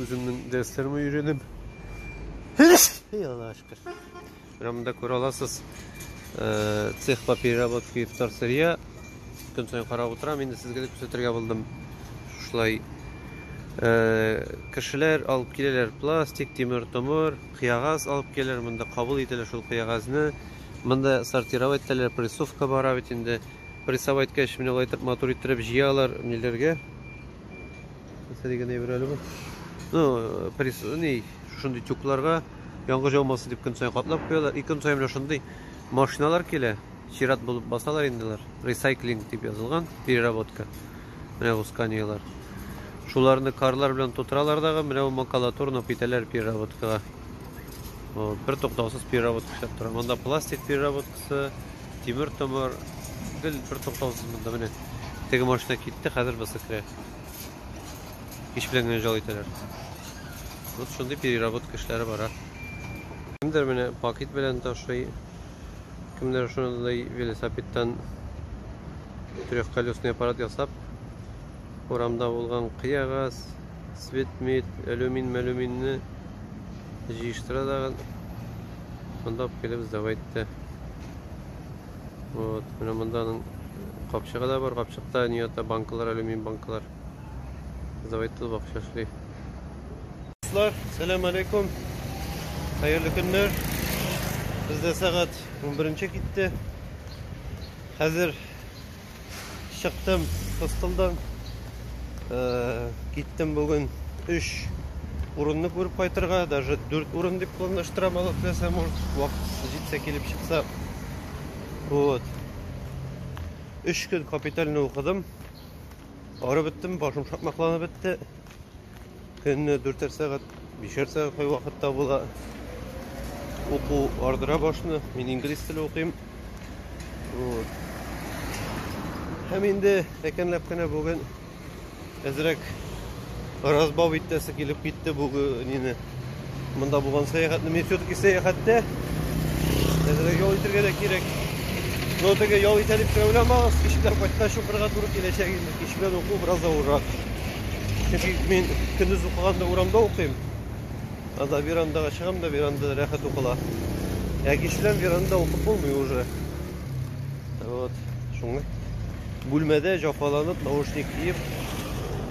Үземнең дәресләремә йөренеп. Эй, Аллаһка шөкер. Менә монда күрә аласыз, цех по переработке вторсырья. Көн саен карап утырам, инде сезгә дә күрсәтергә булдым. Шулай кешеләр алып киләләр пластик, тимер-томыр, кыягаз алып киләләр, монда кабул итәләр шул кыягазны. Монда сортировать итәләр, прессовка бара бит инде. Прессовать иткәч, менә болай итеп матур иттереп җыялар ниләргә. Нәрсә дигән әйбер әле бу? Ну, пресс, ни, шушындый тюкларга яңгыр яумасын дип көн саен каплап куялар. И көн саен менә шундый машиналар килә. Чират булып басалар инде алар. Ресайклинг дип язылган, переработка. Менә бу сканиялар. Шуларны карлар белән тутыралар дагы, менә бу макулатурны китәләр переработкага. Вот, бер туктаусыз переработка эшләп тора. Монда пластик переработкасы, тимер-томыр, гел бер туктаусыз монда менә. Теге машина китте, хәзер бусы керә. Кич белән генә җал итәләр. Вот шундый переработка эшләре бара. Кемдер менә пакет белән ташый, кемдер шундый велосипедтан трехколесный аппарат ясап, урамда булган кыягаз, свет-мит, алюмин-мәлюминне җыештыра да монда алып килеп сдавать итә. Вот, менә монда аның капчыгы да бар, капчыкта ни ята, банкалар, алюмин банкалар. Сдавать итеп акча эшли. Дуслар, сәлам алейкум. Хәерле көннәр. Бездә сәгать 11 китте. Хәзер чыктым хостелдан. Киттем бүген 3 урынны күреп кайтырга, даже 4 урын дип планлаштырам, Алла теләсә, может, вакыт җитсә килеп чыкса. Вот. 3 көн капитально укыдым. Арып беттем, башым шакмакланып бетте. Көнне 4 сәгать, 5 сәгать кай вакытта була. Уку ардыра башны. Мин инглиз теле укыйм. Вот. Һәм инде әкренләп кенә бүген әзрәк разбав итәсе килеп китте бүген нине. Монда булган сәяхәтне мин все-таки сәяхәттә әзрәк ял итәргә дә кирәк. Но теге ял итә дип кенә уйламагыз, кич белән кайткач укырга туры киләчәк инде. Кич белән уку бераз авыррак. Чөнки мин көндез укыганда урамда укыйм. Анда верандага чыгам да верандада рәхәт укыла. Ә кич белән верандада укып булмый уже. Вот, шуңа бүлмәдә җафаланып, наушник киеп,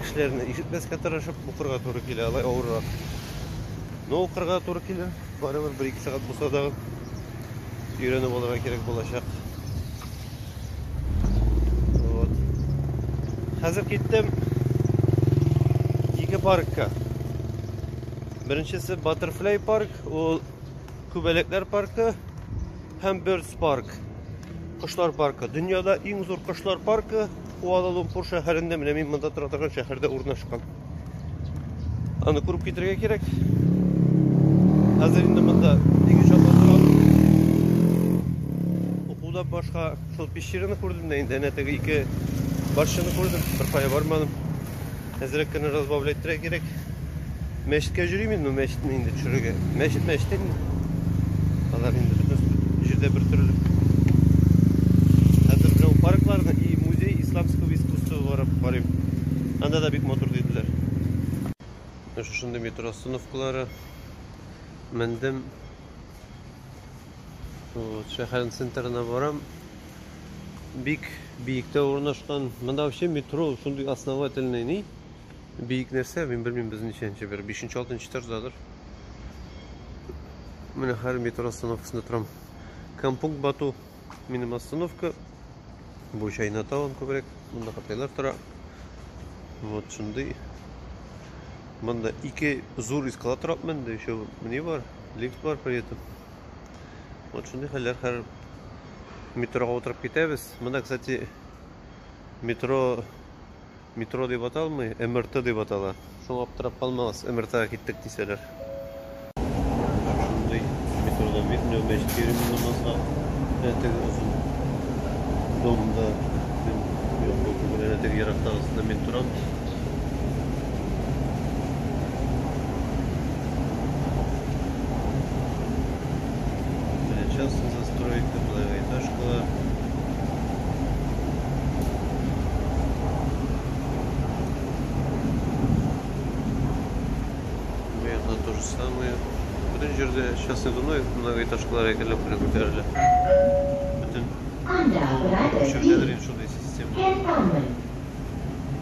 кешеләрне ишетмәскә тырышып укырга туры килә, алай авыррак. Но укырга туры килә, барыбер бер-ике сәгать булса да өйрәнеп алырга кирәк булачак. Вот. Хәзер киттем ике паркка. Беренчесе Butterfly парк, ул күбәләкләр паркы һәм Birds парк. Кошлар паркы. Дөньяда иң зур кошлар паркы Куала-Лумпур шәһәрендә, менә мин монда тора торган шәһәрдә урнашкан. Аны күреп китәргә кирәк. Хәзер инде монда ике чатта торам. Укудан башка шул пещераны күрдем дә инде, әнә теге ике башчыны күрдем, бер кая бармадым. Әзрәк кенә разбавлять итәргә кирәк. Мәчеткә йөрим инде, мәчетне инде төшерергә. Мәчет мәчет инде. Алар инде бөтен җирдә бер төрле. Хәзер менә паркларны и музей исламского искусства барып карыйм. Анда да бик матур диделәр. Менә шушындый метро остановкалары. Мендем. Вот, шәһәрнең центрына барам. Бик биектә урнашкан. Монда вообще метро шундый основательный ни? Биек нәрсә, мин белмим, без ничәнче бер 5-6 этаждадыр. Менә хәзер метро остановкасында торам. Кампунг Бату минем остановка. Бу Чайнатаун күбрәк. Монда кытайлар тора. Вот шундый. Монда ике зур эскалатор алып менде, еще ни бар, лифт бар при этом. Вот шундый хәлләр хәзер метрога утырып китәбез. Монда, кстати, метро метро дип аталмый, МРТ дип атала. Шуңа аптырап калмагыз, МРТга киттек дисәләр. Шундый метродан бит менә мәчеткә йөрим намазга. Менә теге озын домда мин юк, бу түгел, әнә теге ерактагысында мин торам. Менә частная застройка, многоэтажкалар. же самое. Бөтен җирдә частный домнар многоэтажкалар әкренләп кенә күтәрелә. Бөтен Anda berada di күчерделәр инде шундый система. Cantonment.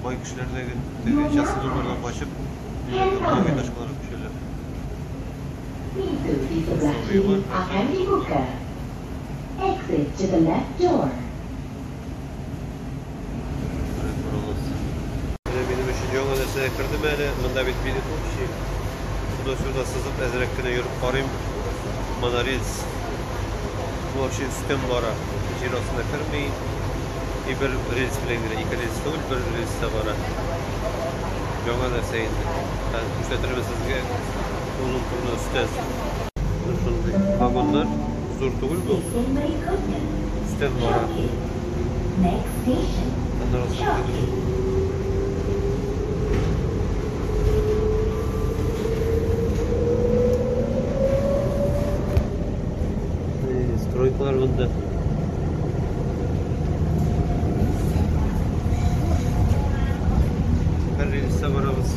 Бай кешеләр дә теге частный домнардан качып, многоэтажкаларга күчәләр. Pintu di sebelah kiri akan dibuka. Exit to the left door. Менә минем өчен яңа нәрсә кердем әле. Монда бит билет общий. Туда-сюда сызып әзрәк кенә йөреп карыйм. Монорельс. Бу вообще өстән бара. Җир астына керми. И бер рельс белән генә, ике рельс түгел, бер рельста бара. Яңа нәрсә инде. Хәзер күрсәтермен сезгә озын турны өстән. Шундый вагоннар зур түгел бу. Stesen berikutnya, Өстән бара. Chow Kit. Next station, Аннары Chow Kit. Стройкалар монда. Бер рельста барабыз.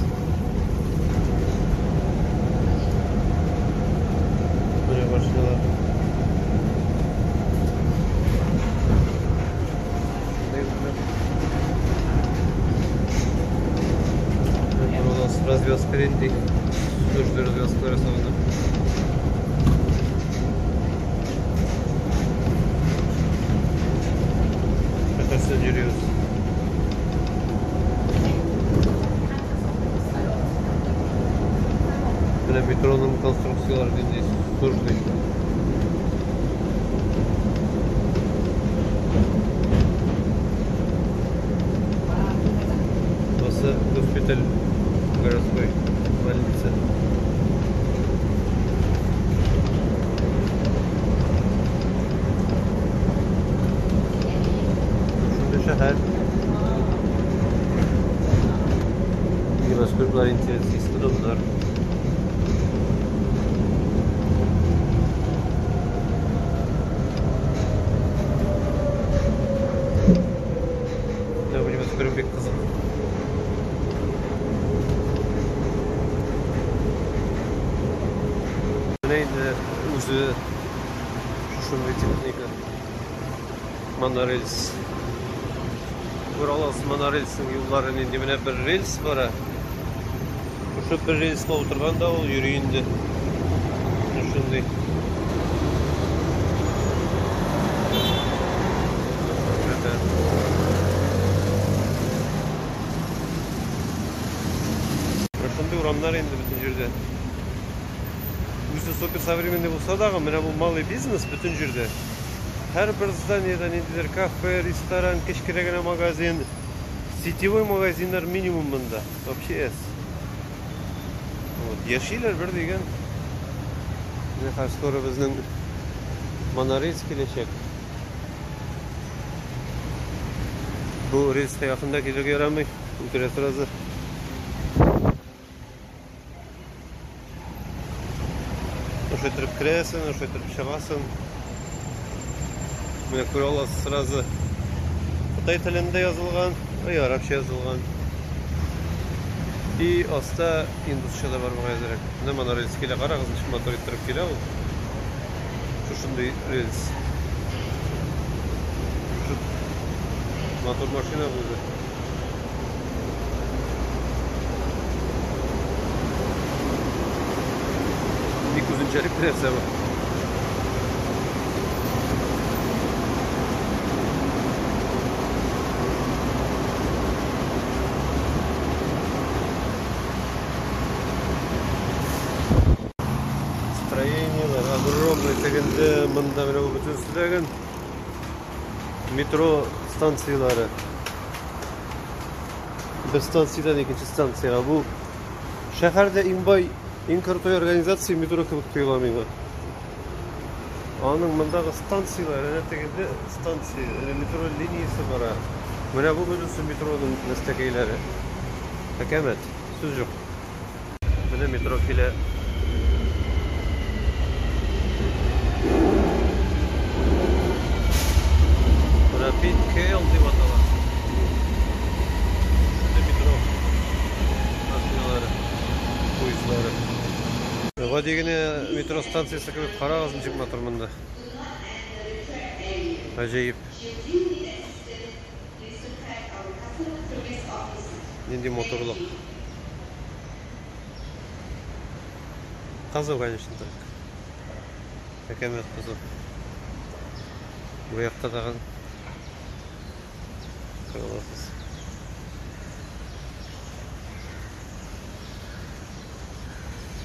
Менә машиналар. Развязка нинди? Нужный развязкалар ясалган. Шәһәрсен йөрибез. Менә метроның конструкциялары нинди сложный. Бусы госпиталь городской, больница. Шундый шәһәр. Небоскреблар интересный домнар. Менә бу небоскреб бик кызык. Менә инде үзе шушындый техника. Монорельс. Күрә аласыз монорельсның юллары нинди. Менә бер рельс бара. Шушы бер рельска утырган да ул йөри инде. Шушындый. Шундый урамнар инде бөтен җирдә. Үзе супер современный булса да, менә бу малый бизнес бөтен җирдә. Һәрбер зданиедә ниндидер кафе, ресторан, кечкенә генә магазин, сетевой магазиннар минимум монда. Вообще эс. Вот, яшиләр бер дигән. Менә хәзер скоро безнең монорельс киләчәк. Бу рельска якында килергә ярамый, үтерә сразу. Ошо итеп керәсең, ошо итеп чыгасың. Менә күрә аласыз сразу. Кытай телендә язылган, ай, арабча язылган. И аста индусча да бар бугай әзрәк. Менә монорельс килә, карагыз, ничек матур иттереп килә ул. Шушындый рельс. Шушы матур машина бу үзе. Бик үзенчәлекле нәрсә бу. Строениелар огромный, тегендә монда менә бу бөтен сөйләгән метро станциялары. Бер станциядән икенче станциягә. Бу шәһәрдә иң бай, иң крутой организация метро кебек тоела миңа. Аның мондагы станциялары, әнә тегендә станция, әнә метро линиясе бара. Менә бу бөтенесе метроның нәрсәкәйләре. Хәкәмәт, сүз юк. Менә метро килә. Rapid KL дип атала. Шундый метро машиналары, поездлары. Гади генә метро станциясе кебек карагыз, ничек матур монда. Гаҗәеп. Нинди матурлык. Кызу, конечно, только. Әкәмәт кызу. Бу якта тагын күрә.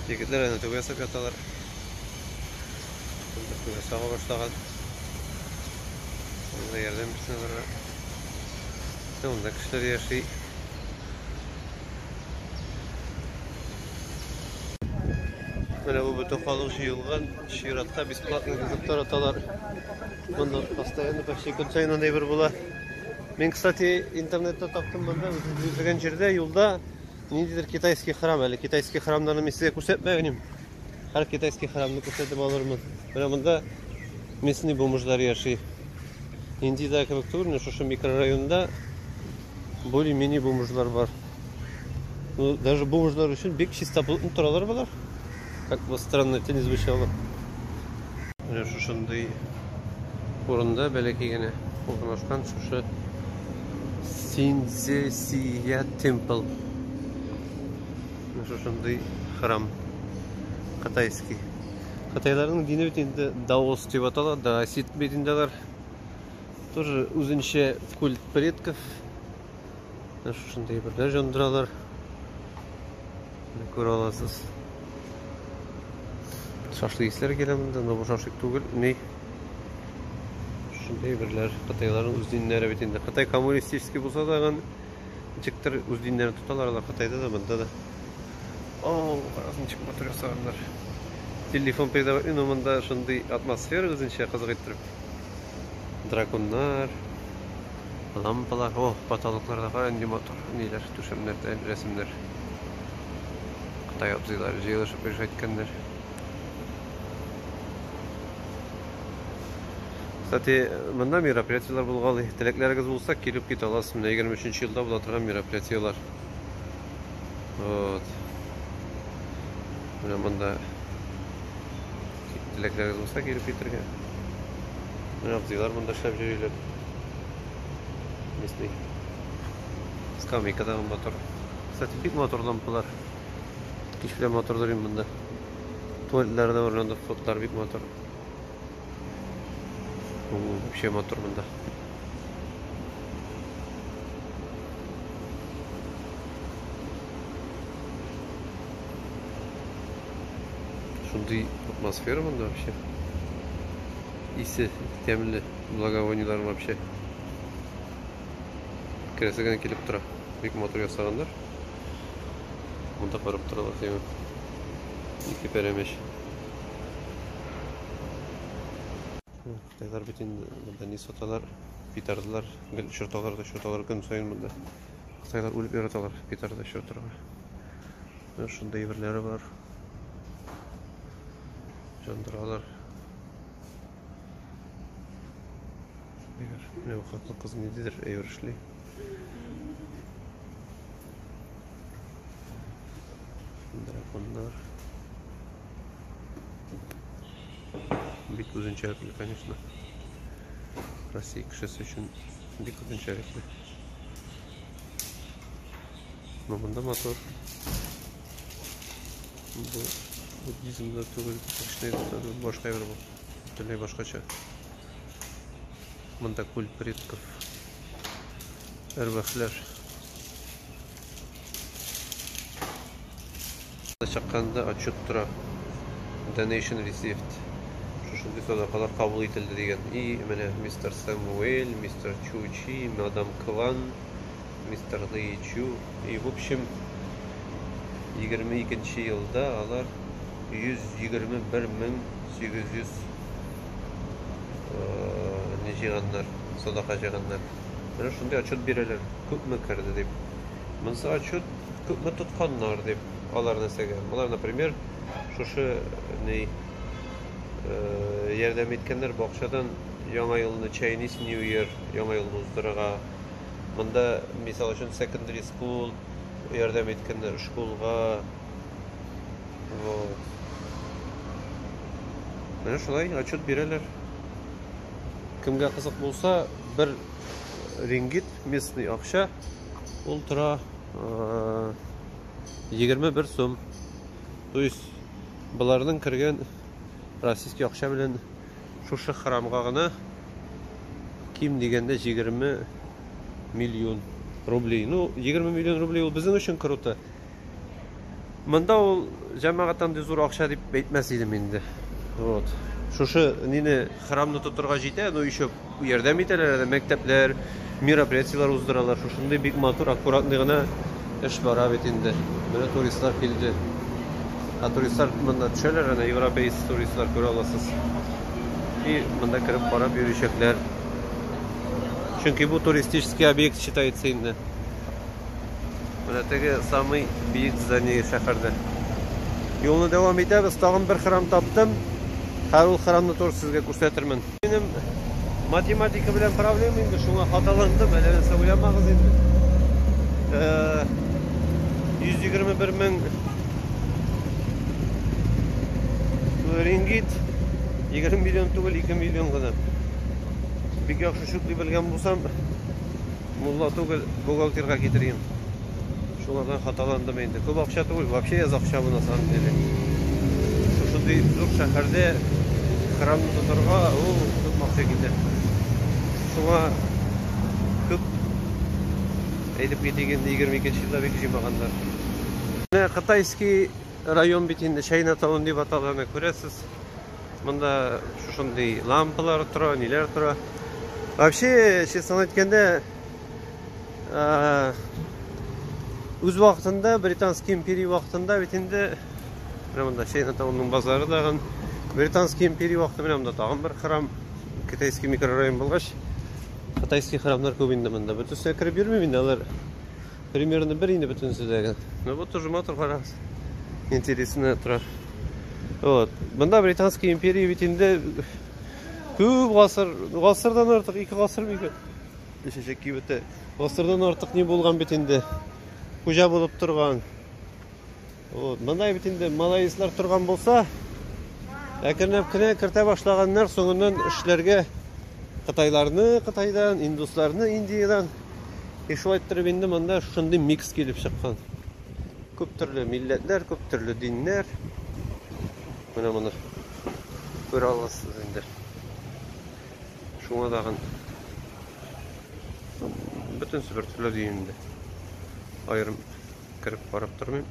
Егетләр әнә түбә ясап яталар. Кемдер түбә сага башлаган. Анда ярдәм бирсен аларга. Монда кешеләр яши. Менә бу бөтен халык җыелган, чиратка бесплатно ризык тараталар. Монда постоянно почти көн саен андый бер була. Мин, кстати, интернетта таптым монда, үзем йөргән җирдә, юлда ниндидер китайский храм әле. Китайский храмнарны мин сезгә күрсәтмәгән идем. Һәр китайский храмны күрсәтеп алырмын. Менә монда местный бомжлар яши. Индиядә кебек түгел, менә шушы микрорайонда более-менее бомжлар бар. Ну, даже бомжлар өчен бик чистоплотно торалар болар. Как бы странно это ни звучало. Менә шушындый урында бәләкәй генә урнашкан шушы Синзесия темпл. Менә шушындый храм. Кытайский. Кытайларның дине бит инде даос дип атала, даосит бит инде алар. Тоже үзенчә культ предков. Менә шушындый әйберләр җандыралар. Менә күрә аласыз. Шашлык исләре килә монда, но бу шашлык түгел. Ни? Шушындый әйберләр. Кытайларның үз диннәре бит инде. Кытай коммунистический булса да, ничектер үз диннәрен тоталар алар Кытайда да, монда да. О, карагыз, ничек матур ясаганнар. Телефон передавать, но монда шундый атмосфера үзенчә кызык иттереп. Драконнар, лампалар, о, потолокларда кара нинди матур ниләр, түшәмнәрдә рәсемнәр. Кытай абзыйлары җыелышып эш әйткәннәр. Кстати, монда мероприятиеләр булгалый. Теләкләрегез булса, килеп китә аласыз. Менә 23 елда була торган мероприятиеләр. Вот. Менә монда теләкләрегез булса, килеп китергә. Менә абзыйлар монда эшләп йөриләр. Местный. Скамейка да матур. Кстати, бик матур лампалар. Кич белән матурдыр инде монда. Туалетлар да бар, анда фотолар бик матур. Вообще матур монда. Шундый атмосфера монда вообще. Исе тәмле, благовониялар вообще. Керәсе генә килеп тора. Бик матур ясаганнар. Монда карап торалар сиңа. Ике пәрәмәч. Кытайлар бит инде монда ни саталар, петардалар, гел очырталар да очырталар көн саен монда. Кытайлар үлеп яраталар петарда очыртырга. Менә шундый әйберләре бар. Жандыралар. Менә бу хатын кыз ниндидер әйбер эшли. Драконнар. Бик үзенчәлекле, конечно. Россия кешесе өчен бик үзенчәлекле. Но монда матур. Бу буддизмда түгел, Кришнаитта башка әйбер бу. Бөтенләй башкача. Монда культ предков. Әрвахлар. Чыкканда отчет тора. Donation received. Шушындый садакалар кабул ителде дигән. И менә мистер Самуэль, мистер Чучи, мадам Кван, мистер Ли Чу. И в общем 22 елда алар 121 800 не җыйганнар, садака җыйганнар. Менә шундый отчет бирәләр, күпме керде дип. Монысы отчет күпме тотканнар дип, алар нәрсәгә. Болар, например, шушы ни ярдәм иткәннәр бакчадан Яңа елны Chinese New Year, Яңа елны уздырырга. Монда, мисал өчен, secondary school ярдәм иткәннәр школга. Вот. Менә шулай отчет бирәләр. Кемгә кызык булса, бер рингит местный акча ул тора 21 сум. То есть боларның кергән российский акча белән шушы храмга гына ким дигәндә 20 миллион рублей. Ну, 20 миллион рублей ул безнең өчен круто. Монда ул җәмәгать андый зур акча дип әйтмәс идем инде. Вот. Шушы нине храмны тотырга җитә, но еще ярдәм итәләр, әле мәктәпләр, мероприятиеләр уздыралар. Шушындый бик матур, аккуратный гына эш бара бит инде. Менә туристлар килде. Ә туристлар монда төшәләр, әнә европеец туристлар күрә аласыз. И монда кереп карап йөрүчәкләр. Чөнки бу туристический объект считается инде. Менә теге самый биек здание шәһәрдә. Юлны дәвам итәбез. Тагын бер храм таптым. Хәзер ул храмны тоже сезгә күрсәтермен. Минем математика белән проблема инде, шуңа хаталандым. Әллә нәрсә уйламагыз инде. 121 мең рингит, 20 миллион түгел, 2 миллион гына. Бик яхшы шүтли белгән булсам, Мулла түгел, бухгалтерга китерим. Шулардан хаталандым инде. Күп акча түгел, вообще аз акча бу на самом деле. Шушындый зур шәһәрдә храмны тотарга, ул күп акча китә. Шуңа күп әйтеп китик инде 22 елда бик җыймаганнар. Менә кытайский район бит инде Чайна-таун дип атала, күрәсез. Монда шушындый лампалар тора, ниләр тора. Вообще, честно әйткәндә, үз вакытында, Британский империя вакытында бит инде, менә монда Чайна-таунның базары тагын, Британский империя вакыты менә монда тагын бер храм, китайский микрорайон булгач, китайский храмнар күп инде монда. Бөтенесенә кереп йөрмим инде, алар примерно бер инде бөтенесе дә. Ну вот тоже матур карагыз. Интересно тора. Вот. Монда Британский империя бит инде күп гасыр, гасырдан артык, ике гасыр микән? Чәчәк кибете. Гасырдан артык ни булган бит инде. Хуҗа булып торган. Вот. Монда бит инде малайзлар торган булса, әкренләп кенә кертә башлаганнар соңыннан эшләргә кытайларны Кытайдан, индусларны Индиядән. И шулай иттереп инде монда шундый микс килеп чыккан. Күп төрле милләтләр, күп төрле диннәр. Менә моны күрә аласыз инде. Шуңа тагын бөтенесе бер төрле дим инде. Аерым кереп карап тормыйм.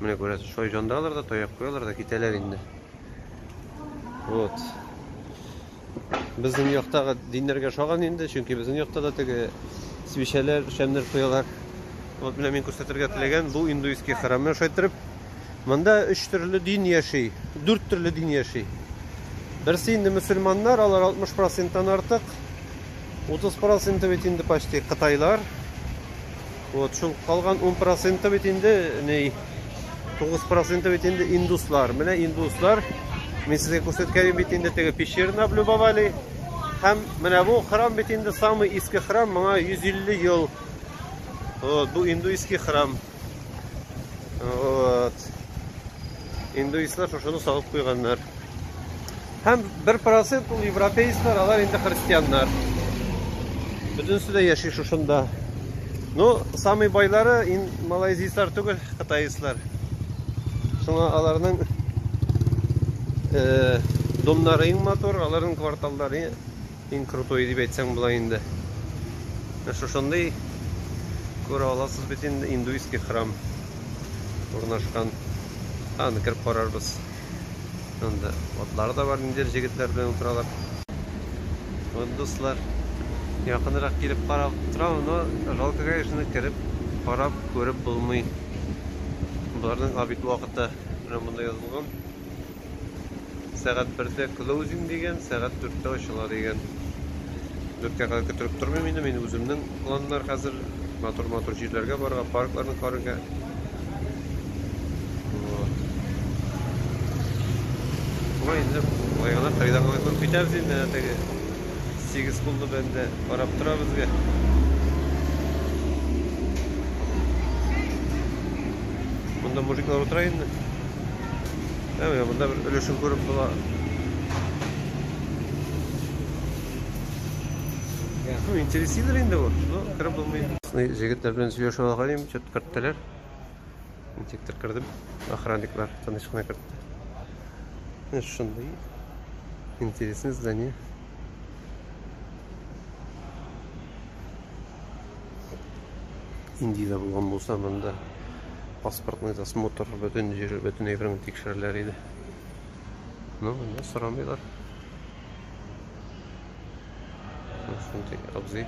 Менә күрәсез, шулай җандалар да, таяк куялар да китәләр инде. Вот. Безнең яктагы диннәргә ошаган инде, чөнки безнең якта да теге свечәләр, шәмнәр куялар. Вот менә мин күрсәтергә теләгән бу индуистский храм. Менә шулай иттереп, монда өч төрле дин яши, дүрт төрле дин яши. Берсе инде мөселманнар, алар 60%-тан артык. 30% бит инде почти кытайлар. Вот шул калган 10% бит инде ни 9% бит инде индуслар. Менә индуслар мин сезгә күрсәткән бит инде теге пещераны облюбовали. Һәм менә бу храм бит инде самый иске храм, моңа 150 ел. Вот, бу индуистский храм. Вот. Индуистлар шушыны салып куйганнар. Һәм 1% ул европейцлар, алар инде христианнар. Бөтенесе дә яши шушында. Ну, самый байлары ин малайзийцлар түгел, кытайцлар. Шуңа аларның домнары иң матур, аларның кварталлары иң крутой дип әйтсәң була инде. Менә шушындый күрә аласыз бит инде индуистский храм урнашкан. Аны кереп карарбыз. Анда атлары да бар, ниндидер җегетләр белән утыралар. Вот, дуслар, якынрак килеп карап торам, но жалко, конечно, кереп карап күреп булмый. Боларның обед вакыты менә монда язылган. Сәгать 1-дә closing дигән, сәгать 4-тә ачыла дигән. 4-кә кадәр көттереп тормыйм инде, мин үземнең планнар хәзер матур-матур җирләргә барырга, паркларны карарга. Вот. Шулай инде болай гына кырыйдан гына күреп китәбез инде, теге сигез куллы бәндә карап тора безгә. Монда мужиклар утыра инде. Ә менә монда бер өлешен күреп була. Ну, интересныйдыр инде бу. Ну, кереп булмый. Егетләр белән сөйләшеп алган идем, чөт керттеләр. Ничектер кердем. Охранниклар тыныч кына кертте. Менә шундый интересный здание. Индиядә булган булса, монда паспортный досмотр, бөтен җир, бөтен әйбереңне тикшерәләр иде. Ну, монда сорамыйлар. Шундый абзый.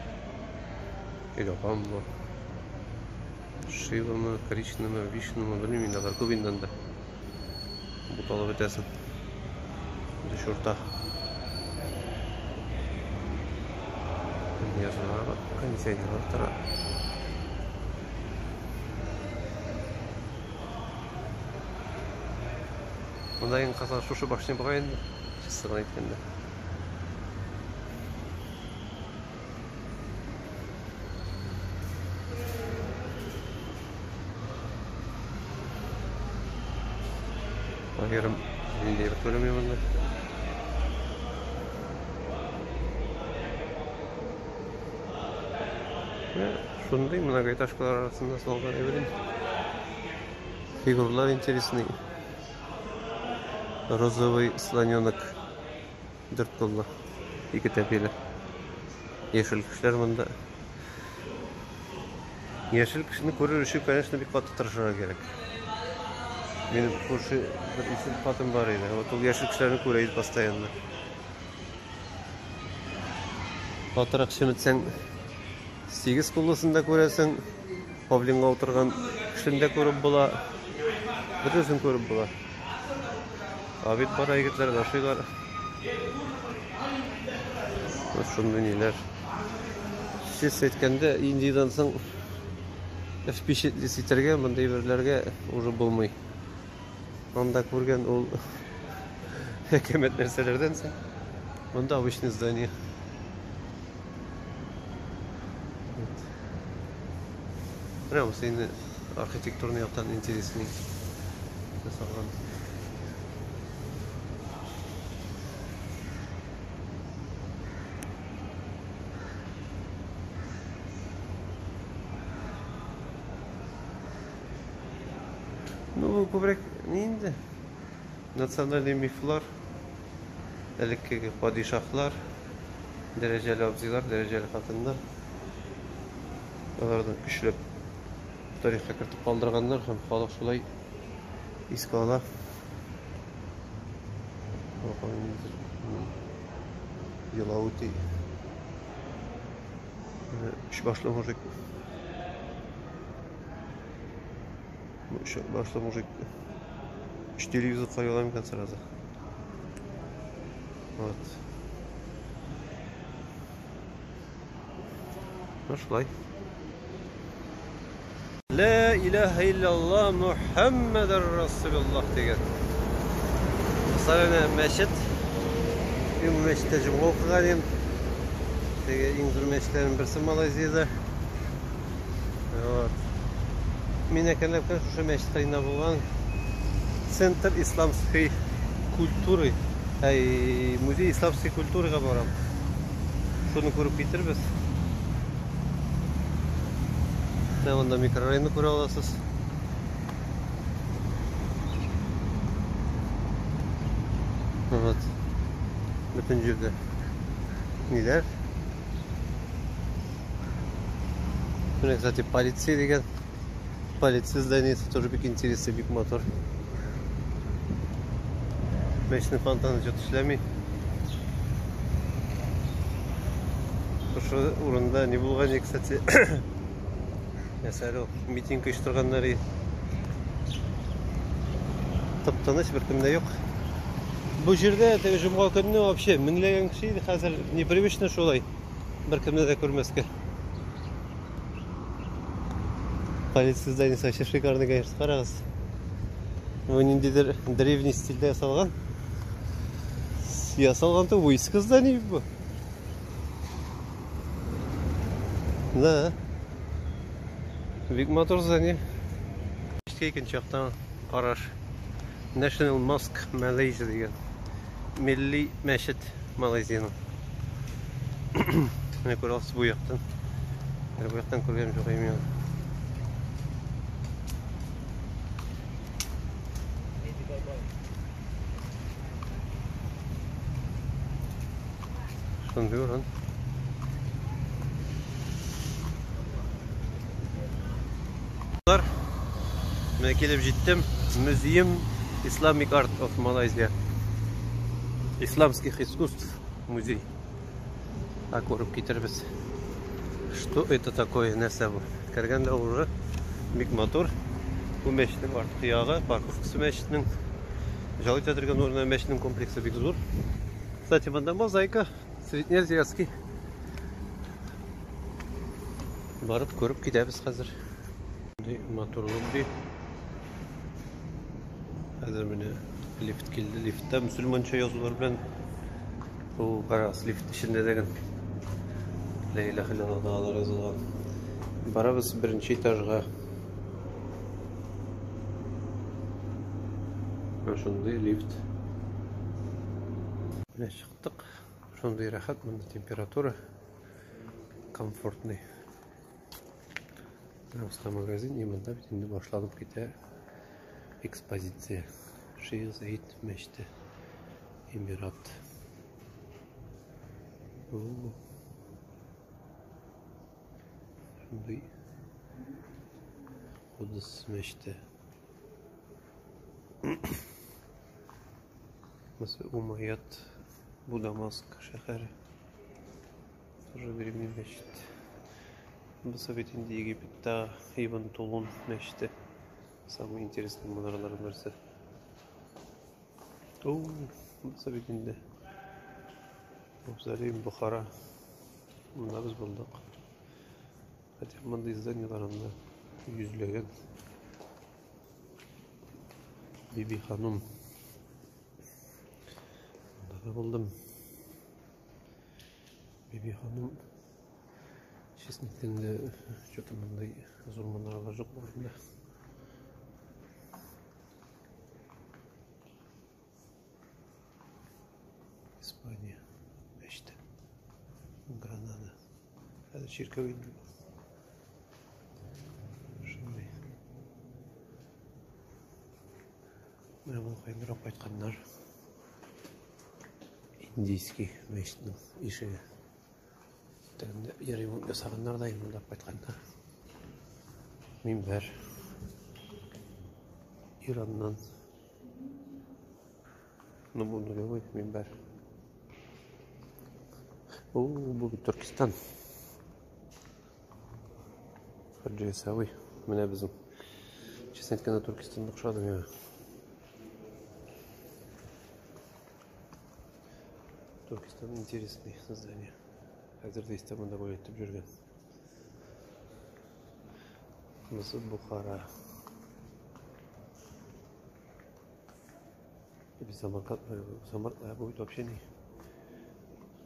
Или апамы? Шивамы, Кришнамы, Вишнумы, белмим инде, алар күп инде анда. Буталып бетәсең. Төш урта. Язулар бар, кондиционерлар тора. Монда иң кызыгы шушы башня бугай инде, чисто гына әйткәндә. Аерым нинди бер күренми монда. Шундый многоэтажкалар арасында салган әйбер. Фигуралар интересный. Розовый слоненок. Дүрт куллы, ике тәпиле. Яшел кешеләр монда. Яшел кешене күрер өчен, конечно, бик каты тырышырга кирәк. Минем күрше бер исем хатын бар иде. Вот ул яшел кешеләрне күрә иде постоянно. Катырак чеметсәң, сигез куллысын да күрәсең, павлинга утырган кешене дә күреп була. Бөтенесен күреп була. Обед бара, егетләр, ашыйлар. Вот шундый ниләр. Сез әйткәндә, Индиядән соң впечатлить итәргә мондый әйберләргә уже булмый. Анда күргән ул әкәмәт нәрсәләрдән соң. Монда обычный здание. Менә бу инде архитектурный яктан интересный ясалган. Ну, бу күбрәк ни инде? Национальный мифлар, элеккеге падишаһлар, дәрәҗәле абзыйлар, дәрәҗәле хатыннар. Аларны көчләп тарихка кертеп калдырганнар һәм халык шулай искә ала. Йола үти. Өч башлы мужик. Өч башлы мужик. Өч телевизор карый ала микән сразу? Вот. Ну, шулай. Ла илаһа илляллах Мухаммадар Расулуллах дигән. Дуслар, мәчет. Мин бу мәчеттә җомга укыган идем. Теге иң зур мәчетләрнең берсе Малайзиядә. Вот. Мин әкренләп кенә шушы мәчет кырыенда булган Центр исламской культуры, әй, музей исламской культурыга барам. Шуны күреп китербез. Менә монда микрорайонны күрә аласыз. Вот. Бөтен җирдә ниләр. Менә, кстати, полиция дигән. Полиция зданиесе тоже бик интересный, бик матур. Мәчетнең фонтаны что-то эшләми. Шушы урында не булган, кстати. Нәрсә әле ул? Митинг оештырганнар. Тып-тыныч, беркем дә юк. Бу җирдә теге җомга көнне вообще меңләгән кеше иде, хәзер непривычно шулай. Беркемне дә күрмәскә. Полиция зданиесе вообще шикарный, конечно, карагыз. Бу ниндидер древний стильдә ясалган. Ясалган то войско здание бу. Да. Бик матур здание. Икенче яктан караш. National Mosque Malaysia дигән. Милли мәчет Малайзиянең. Менә күрә аласыз бу яктан. Әле бу яктан күргән юк мин. Шундый урын. Менә килеп җиттем. Музеем Islamic Art of Malaysia. Исламских искусств музей. А күреп китербез. Что это такое, нәрсә бу? Кергәндә уже бик матур. Бу мәчетнең арткы ягы, парковкасы мәчетнең. Жал итә торган урыны мәчетнең комплексы бик зур. Кстати, монда мозаика среднеазиатский. Барып күреп китәбез хәзер. Матурлык ди. Хәзер менә лифт килде. Лифтта мөселманча язулар белән ул карагыз, лифт эчендә дә Ла илаһа иллаллаһ язылган. Барабыз беренче этажга. Менә шундый лифт. Менә чыктык. Шундый рәхәт монда температура комфортный. Уста магазин, и монда бит инде башланып китә экспозиция. Шейх Заид мәчете, Эмират. Шундый Кудыс мәчете. Монысы Умайят, бу Дамаск шәһәре. Тоже древний мәчет. Бусы бит инде Египетта Ибн Тулун мәчете. Самый интересный манараларның берсе. О, бусы бит инде Мавзолей Бухара. Монда без булдык. Хотя мондый зданиелар анда йөзләгән. Биби ханум. Монда да булдым. Биби ханым, честно әйткәндә, что-то мондай зур манаралар юк бу урында. Испания мәчете. Гранада. Хәзер чиркәү инде. Шундый. Менә бу кайнырак кайтканнар. Индийский мәчетнең ишеге. Тегендә ремонт ясаганнар да монда кайтканнар. Минбәр. Ираннан. Ну, бу нулевой минбәр. О, бу бит Төркестан. Хаджи Ясауи. Менә безнең. Честно әйткәндә, Төркестанны охшады миңа. Төркестан интересный здание. Хәзер дә истә монда гулять итеп йөргән. Монысы Бухара. Без Самарканд, Самар, бу бит вообще не.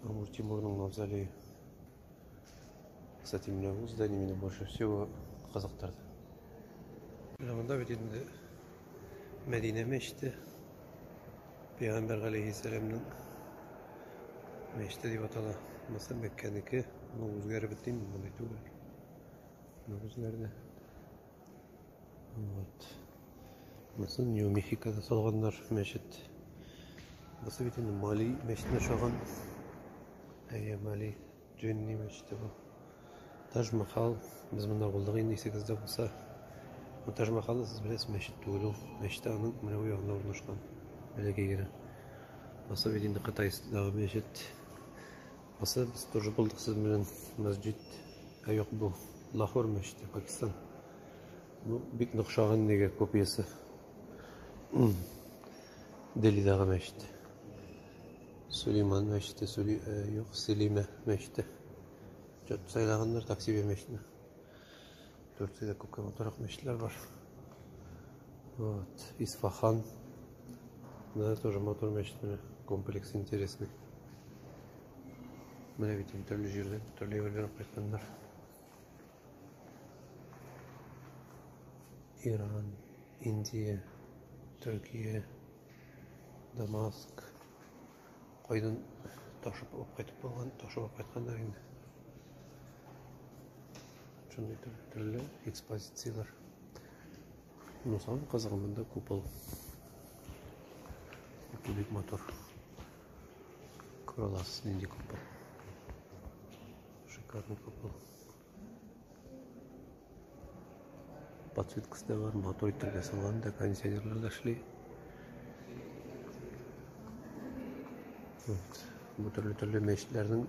Амур Тимурның мавзолее. Кстати, менә бу здание мине больше всего кызыктырды. Менә монда бит инде Мәдинә мәчете. Пәйгамбәр галәйһиссәламның мәчете дип атала. Монысы Мәккәнеке. Моның үзгәреп бетте инде, мондый түгел. Моның үзгәрде. Вот. Монысы Нью-Мехикода салганнар мәчет. Монысы бит инде Мали мәчетенә ошаган. Әйе, Мали Джинни мәчете бу. Таж Махал. Без монда булдык инде, исегездә булса. Бу Таж Махал, сез беләсез, мәчет түгел ул. Мәчет аның менә бу ягында урнашкан. Бәләкәй генә. Монысы бит инде Кытайдагы мәчет. Монысы без тоже булдык сез белән мәсҗид. Ә юк, бу Лахор мәчете, Пакистан. Бу бик нык ошаган нигә копиясе. Делидагы мәчет. Сулейман мәчете, Сули, юк, Селиме мәчете. Чот сайлаганнар такси мәчетне. Төркиядә күпкә матуррак мәчетләр бар. Вот, Исфахан. Да, тоже матур мәчет менә. Комплекс интересный. Менә бит инде төрле җирдән, төрле әйберләр алып кайтканнар. Иран, Индия, Төркия. Дамаск. Кайдан ташып алып кайтып булган, ташып алып кайтканнар инде. Шундый төрле экспозицияләр. Ну, самый кызыгы монда купол. Купол бик матур. Күрә аласыз нинди купол. Шикарный купол. Подсветкасы да бар, матур итеп ясалган да, кондиционерлар да эшли. Вот. Бу төрле-төрле мәчетләрнең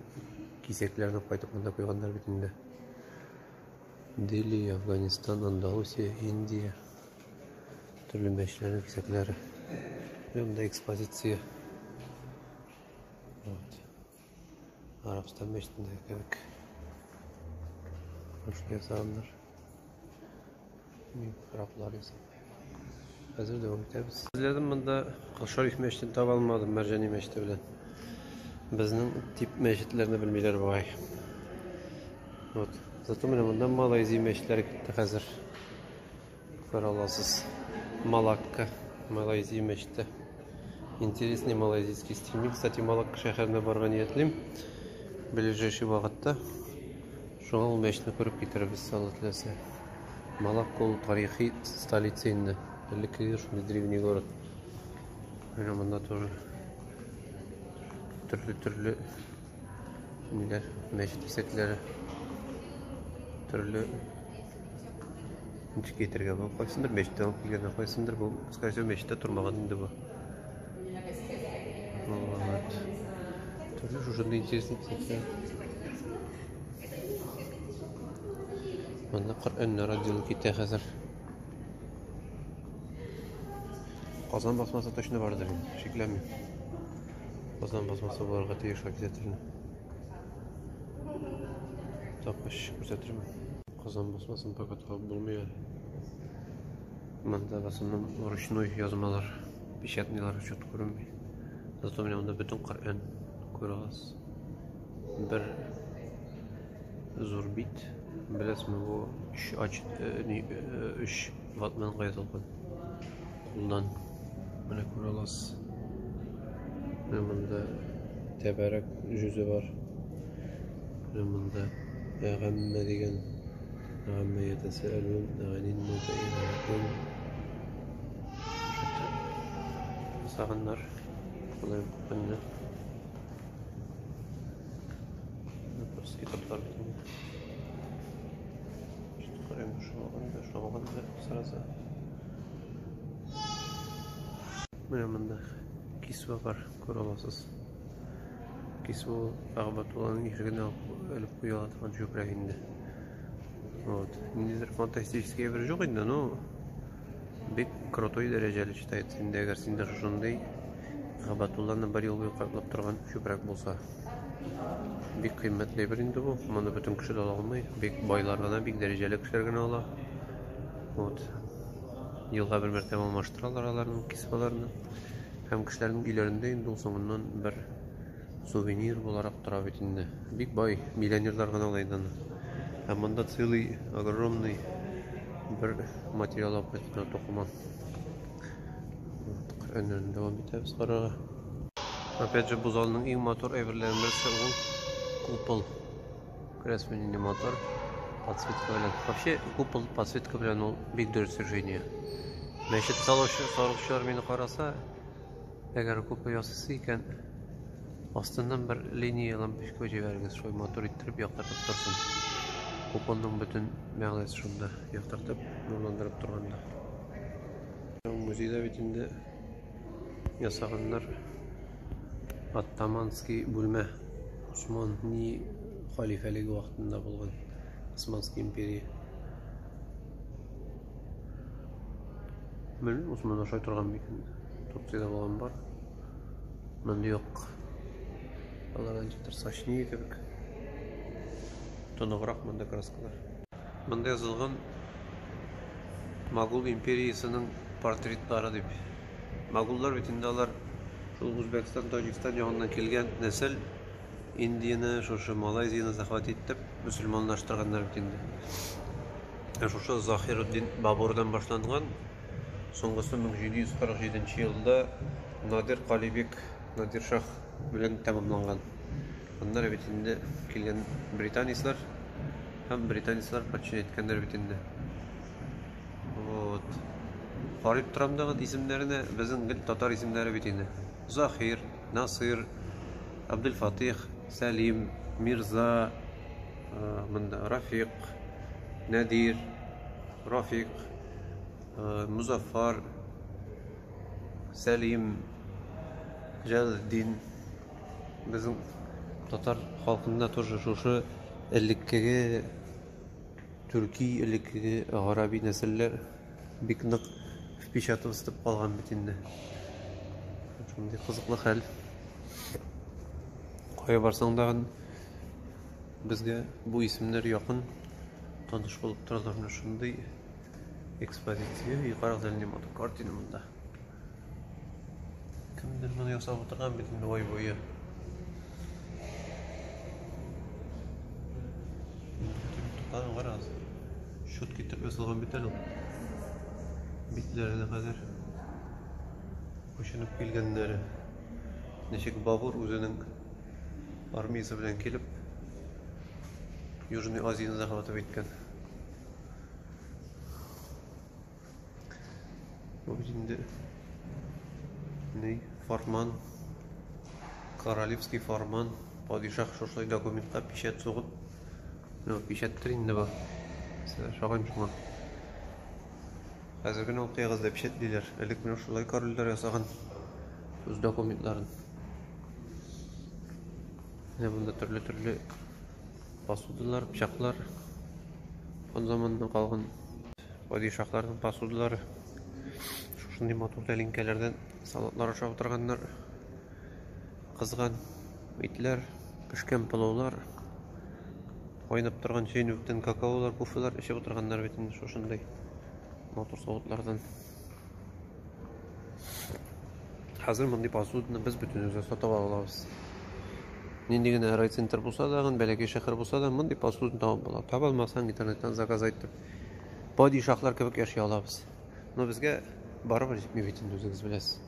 кисәкләрен алып кайтып монда куйганнар бит инде. Дели, Афганистан, Андалусия, Индия. Төрле мәчетләрнең кисәкләре. Монда экспозиция. Вот. Арабстан мәчетендәге кебек. Шулай ясаганнар. Михраблар ясап. Хәзер дәвам итәбез. Эзләдем монда Кол Шәриф мәчетен таба алмадым, Мәрҗани мәчете белән. Безнең тип мәчетләрне белмиләр бугай. Вот. Зато менә монда Малайзия мәчетләре китте хәзер. Күрә аласыз. Малакка, Малайзия мәчете. Интересный малайзийский стиль. Мин, кстати, Малакка шәһәренә барырга ниятлим. Ближайший вакытта. Шуңа ул мәчетне күреп китерербез, Алла теләсә. Малакка ул тарихи столица инде. Элеккеге шундый древний город. Менә монда тоже төрле-төрле ниләр, мәчет кисәкләре. Төрле ничек әйтергә бу? Кайсындыр мәчеттән алып килгәннәр, кайсындыр бу, скорее всего, мәчеттә тормаган инде бу. Вот. Төрле шушындый интересный кисәкләр. Монда Коръәннәр отделы китә хәзер. Казан басмасы точно бардыр инде, шикләнмим. Казан басмасы булырга тиеш обязательно. Тапкач күрсәтермен. Казан басмасын пока табып булмый әле. Монда в основном ручной язмалар, печатныйлар что-то күренми. Зато менә монда бөтен Коръән күрә аласыз. Бер зур бит. Беләсезме, бу өч ач, ни, өч ватманга язылган. Кулдан. Менә күрә аласыз. Менә монда тәбәрәк җүзе бар. Менә монда гаммә дигән гаммә ятәсәәлүн ганин нәбәи ясаганнар. Шулай менә. Просто китаплар бит инде. Что карыйм, шуны шуны сразу. Менә монда кисва бар, күрә аласыз. Кисва ул Кәгъбәтулланың ишегенә элеп куя торган чүпрәк инде. Вот. Ниндидер фантастический әйбер юк инде, но бик крутой дәрәҗәле считается инде, әгәр синдә шушындый Кәгъбәтулланы бер ел буе каплап торган чүпрәк булса. Бик кыйммәтле әйбер инде бу. Моны бөтен кеше дә ала алмый. Бик байлар гына, бик дәрәҗәле кешеләр генә ала. Вот. Елга бер мәртәбә алмаштыралар аларның кисваларны. Һәм кешеләрнең өйләрендә инде ул соңыннан бер сувенир буларак тора бит инде. Бик бай миллионерлар гына ала инде аны. Һәм монда целый огромный бер материал алып кайткан тукыма. Коръәннәрне дәвам итәбез карарга. Опять же, бу залның иң матур әйберләренең берсе ул купол. Күрәсезме, нинди матур подсветка белән. Вообще, купол подсветка белән ул бик дөрес решение. Мәчет салучы, салучылар мине караса, әгәр купол ясыйсы икән, астыннан бер линия лампочка җибәрегез, шулай матур иттереп яктыртып торсын. Куполның бөтен мәгънәсе шунда, яктыртып, нурландырып торганда. Музейда бит инде ясаганнар Оттоманский бүлмә. Усман ни халифәлеге вакытында булган Османский империя. Белмим, Усман ашай торган микән? Турциядә булган бар. Монда юк. Алар ничектер сочнее кебек. Тоныграк монда краскалар. Монда язылган Могул империясенең портретлары дип. Могуллар бит инде алар шул Үзбәкстан, Таҗикстан ягыннан килгән нәсел Индияне, шушы Малайзияне захват итеп, мөселманлаштырганнар бит инде. Ә шушы Захируддин Бабурдан башланган. Соңгысы 1747 елда Надир Калибек, Надир Шах белән тәмамланган. Аннары бит инде килгән британецлар һәм британецлар подчинять иткәннәр бит инде. Вот. Карап торам да исемнәренә, безнең гел татар исемнәре бит инде. Захир, Насыр, Абделфатих, Сәлим, Мирза, монда Рафик, Нәдир, Рафик, Музаффар, Сәлим, Җәләлетдин. Безнең татар халкында тоже шушы элеккеге төрки, элеккеге гарәби нәселләр бик нык впечатываться итеп калган бит инде. Шундый кызыклы хәл. Кая барсаң да безгә бу исемнәр якын, таныш булып торалар. Менә шундый экспозиция. И карагыз әле, матур картина монда. Кемдер моны ясап утырган бит инде ай буе. Туктаган карагыз. Чут китереп ясалган бит әле ул. Битләренә кадәр күченеп килгәннәре. Ничек Бабур үзенең армиясе белән килеп Южный Азияны захватывать иткән. Бу бит инде ни фарман, королевский фарман, падишах шушылай документка печать сугып, ну, печатьтер инде бу. Шагыйм шуңа. Хәзер генә ул кәгазьдә печатьлиләр. Элек менә шулай корольләр ясаган үз документларын. Менә монда төрле-төрле посудалар, пычаклар. Хан заманыннан калган падишаһларның посудалары. Шушындый матур тәлинкәләрдән салатлар ашап утырганнар. Кызган итләр, пешкән пылаулар, кайнап торган чәйнүктән какаолар, кофелар эчеп утырганнар бит инде шушындый матур савытлардан. Хәзер мондый посуданы без бөтенебез сатып ала алабыз. Нинди генә райцентр булса да, бәләкәй шәһәр булса да, мондый посуданы табып була. Таба алмасаң, интернеттан заказ итеп, падишаһлар кебек яши алабыз. Но безгә барыбер җитми бит инде, үзегез беләсез.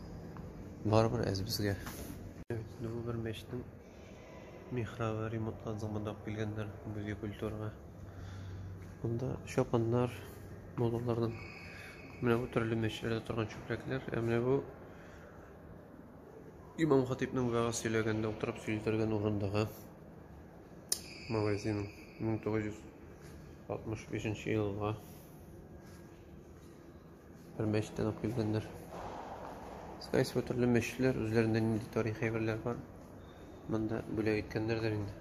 Барыбер әз безгә. Бу бер мәчетнең михрабы ремонттан соң монда алып килгәннәр музей культурага. Монда чапаннар, муллаларның. Менә бу төрле мәчетләрдә торган чүпрәкләр. Ә менә бу имам хатипның вәгазь сөйләгәндә утырып сөйли торган урындыгы. Магазин 1965 елга бер мәчеттән алып килгәннәр. Скорее всего, төрле мәчетләр үзләрендә нинди тарихи әйберләр бар, монда бүләк иткәннәрдер инде.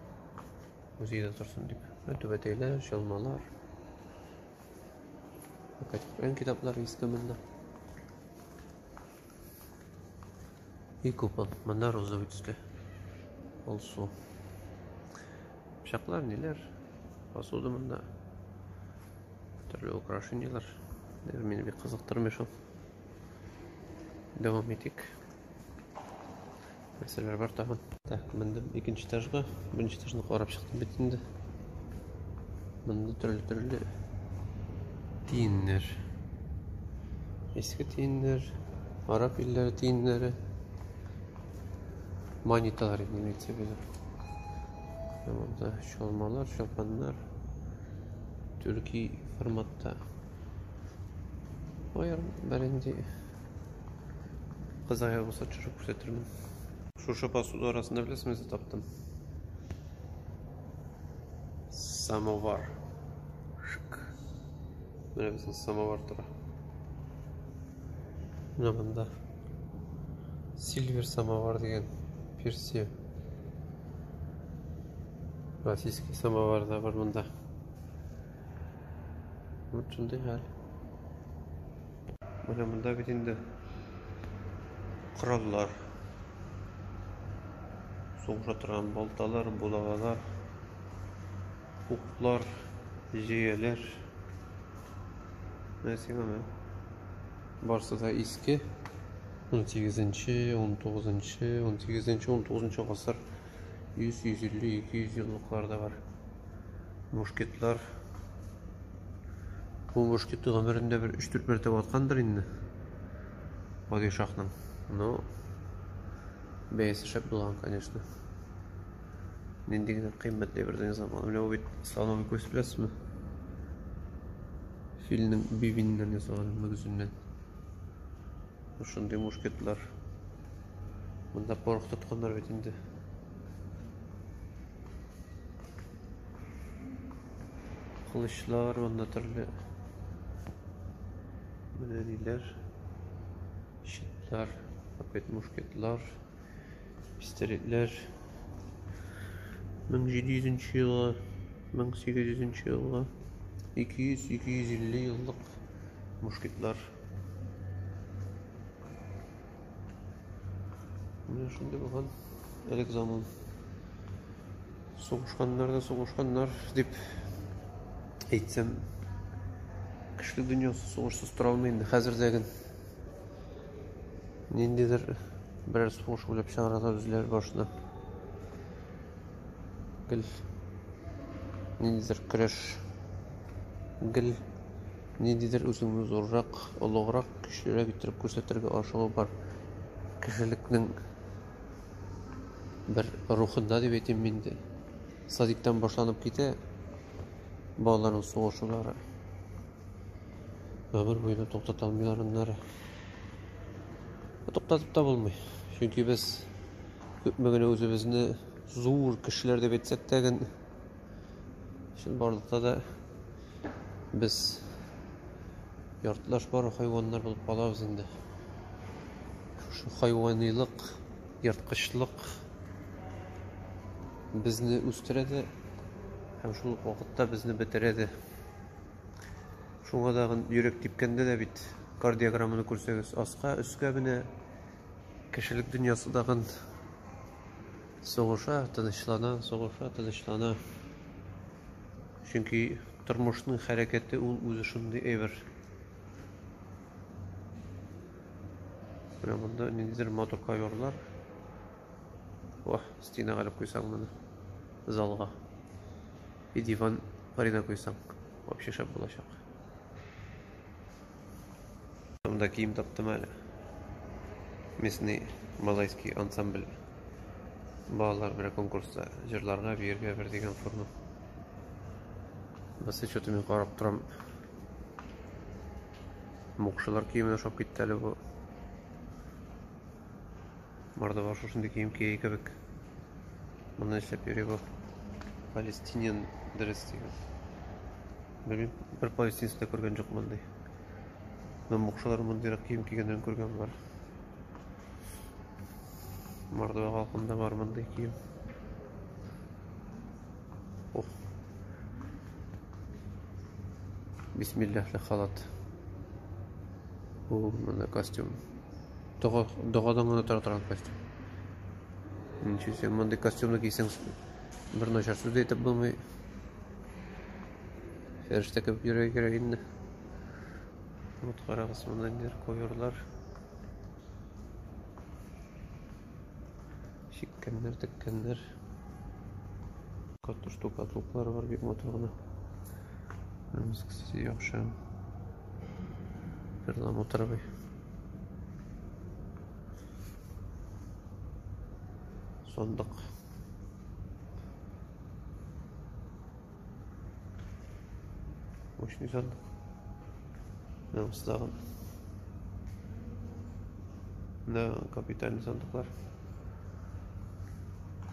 Музейда торсын дип. Түбәтәйләр, чалмалар. Коръән китаплары иске монда. И купол. Монда розовый төсле. Алсу. Пычаклар, ниләр? Посуда монда. Төрле украшениялар. Мине бик кызыктырмый шул. Дәвам итик. Нәрсәләр бар тагын? Так, мендем икенче этажга. Беренче этажны карап чыктым бит инде. Монда төрле-төрле тиеннәр. Иске тиеннәр, араб илләре тиеннәре. Монеталар инде имеется в виду. Монда чалмалар, чалпаннар. Төрки форматта. Аерым беренди кызыгы булса төшереп күрсәтермен. Шушы посуда арасында беләсезме нәрсә таптым? Самовар. Шик. Менә безнең самовар тора. Менә монда Сильвер самовар дигән Персия. Российский самовар да бар монда. Вот шундый хәл. Менә монда бит инде кораллар. Сугыша торган балталар, булавалар, уклар, җөяләр. Менә сиңа менә. Барсы да иске. 18-нче, 19-нчы, 18-нче, 19-нчы гасыр. 100, 150, 200 еллыклар да бар. Мушкетлар. Бу мушкетны гомерендә бер 3-4 мәртәбә аткандыр инде. Падишаһның. Ну, бәясе шәп булган, конечно. Нинди генә кыйммәтле әйбердән ясалган. Менә бу бит слоновый кость, беләсезме? Филнең бивеннән ясалган, мөгезеннән. Шундый мушкетлар. Монда порох тотканнар бит инде. Кылычлар, монда төрле менә ниләр, щитлар, опять мушкетлар, пистолетлар. 1700 елгы, 1800 елгы, 200-250 еллык мушкетлар. Менә шундый булган элек заман. Сугышканнар да сугышканнар дип әйтсәм, кешелек дөньясы сугышсыз тора алмый инде хәзер дә ген. Ниндидер берәр сугыш уйлап чыгаралар үзләре башына. Гел ниндидер көрәш, гел ниндидер үзеңне зуррак, олыграк, көчлерәк иттереп күрсәтергә ашыгу бар. Кешелекнең бер рухында дип әйтим инде. Садиктан башланып китә балаларның сугышулары. Гомер буена туктата алмыйлар аннары. Туктатып та булмый. Чөнки без күпме генә үзебезне зур кешеләр дип әйтсәк тә ген, чынбарлыкта да без яртылаш бары хайваннар булып калабыз инде. Шушы хайванилык, ерткычлык безне үстерә дә һәм шул ук вакытта безне бетерә дә. Шуңа тагын йөрәк типкәндә дә бит кардиограмманы күрсәгез, аска, өскә менә кешелек дөньясы тагын сугыша, тынычлана, сугыша, тынычлана. Чөнки тормышның хәрәкәте ул үзе шундый әйбер. Менә монда ниндидер матур коверлар. Вах, стенага элеп куйсаң моны залга. И диван кырыйна куйсаң, вообще шәп булачак. Монда кием таптым әле. Местный малайский ансамбль. Балалар бер конкурста җырларга, биергә бер дигән форма. Бусы что-то мин карап торам. Мукшылар киеменә ошап китте әле бу. Мордова шушындый кием кия кебек. Моны эшләп йөри бу. Палестиниан дресс дигән. Белмим, бер палестинец та күргән юк мондый. Но мукшылар мондыйрак кием кигәннәрен күргән бар. Мордова халкында бар мондый кием. Ох. Бисмиллаһлы халат. Бу монда костюм. Дога, догадан гына тора торган костюм. Ничего себе, мондый костюмны кисәң, бер начар сүз дә әйтеп булмый. Фәрештә кебек йөрергә кирәк инде. Вот карагыз, монда ниләр коверлар. Чиккәннәр, теккәннәр. Каты штукатуркалар бар, бик матур гына. Монысы, кстати, яхшы. Перламутровый. Сандык. Мощный сандык. Монысы тагын. Да, капитальный сандыклар.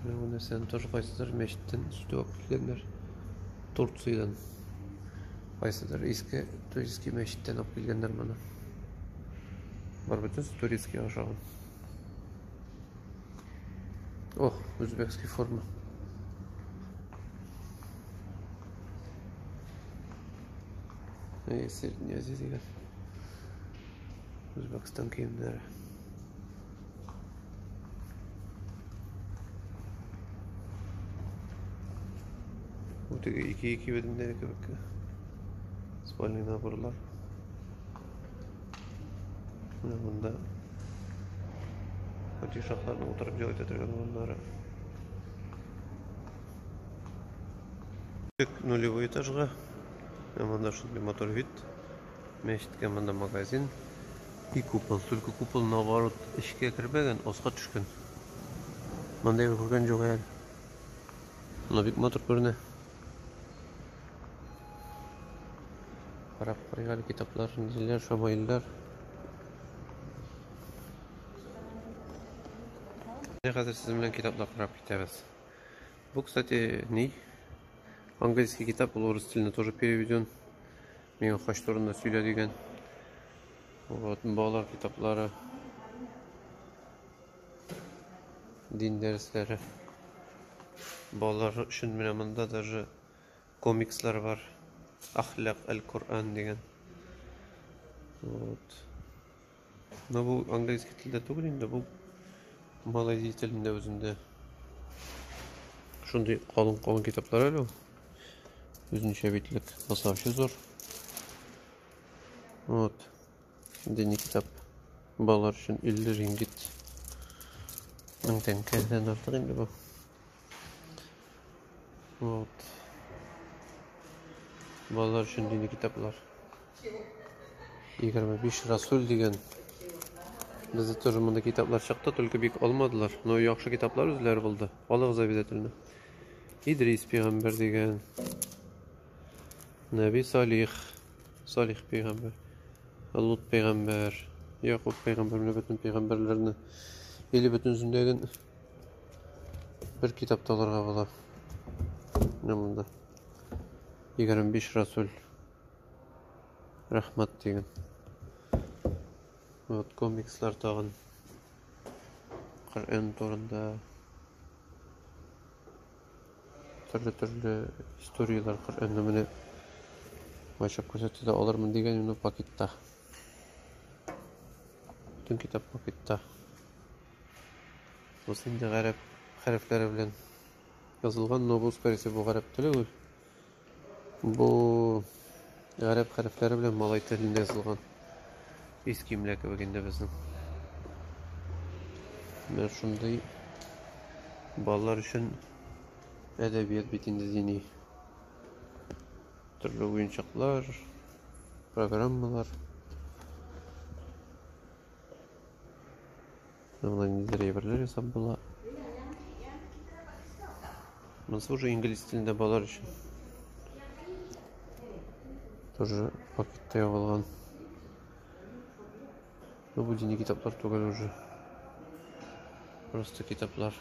Менә бу нәрсәне тоже кайсыдыр мәчеттән сүтеп алып килгәннәр. Турциядән. Кайсыдыр иске турецкий мәчеттән алып килгәннәр моны. Бар бөтенесе турецкий ашаган. Ох, узбекский форма. Эй, Средняя Азия дигән. Үзбәкстан киемнәре. Бу теге ике кибетендәге кебек. Спальный наборлар. Менә монда падишаһларның утырып ял итә торган урыннары. Нулевой этажга. Менә монда шундый матур вид. Мәчеткә монда магазин. И купол, только купол наоборот эчкә кермәгән, аска төшкән. Монда күргән юк әле. Моны бик матур күренә. Карап карыйк әле китаплар, ниләр, шамаилләр. Менә хәзер сезнең белән китаплар карап китәбез. Бу, кстати, ни? Английский китап, ул урыс теленә тоже переведен. Миңа хач турында сөйлә дигән. Вот, балалар китаплары. Дин дәресләре. Балалар өчен менә монда даже комикслар бар. Ахлак аль-Коръән дигән. Вот. Но бу английский телдә түгел инде, бу малайзия телендә үзендә. Шундый калын-калын китаплар әле ул. Үзенчә битлек. Баса вообще зур. Вот. Дини китап. Балалар өчен 50 рингит. Мең тәңкәдән артык инде бу. Вот. Балалар өчен дини китаплар. 25 Расул дигән. Бездә тоже монда китаплар чыкты, только бик алмадылар. Но яхшы китаплар үзләре булды. Алыгыз обязательно. Идрис пәйгамбәр дигән. Нәби Салих, Салих пәйгамбәр. Лут пәйгамбәр, Якуб пәйгамбәр, менә бөтен пәйгамбәрләрне или бөтенсендәген бер китапта алырга була. Менә монда. 25 Расул. Рәхмәт дигән. Вот комикслар тагын. Коръән турында төрле-төрле историяләр Коръәнне менә ачып күрсәтте дә алырмын дигән инде пакетта. Бөтен китап пакетта. Бусы инде гарәп хәрефләре белән язылган, но бу, скорее всего, гарәп теле ул. Бу гарәп хәрефләре белән малай телендә язылган. Иске имлә кебек инде безнең. Менә шундый балалар өчен әдәбият бит инде дини. Төрле уенчыклар, программалар. Монда ниндидер әйберләр ясап була. Монысы уже инглиз телендә балалар өчен. Тоже пакетта ябылган. Ну, бу дини китаплар түгел уже. Просто китаплар.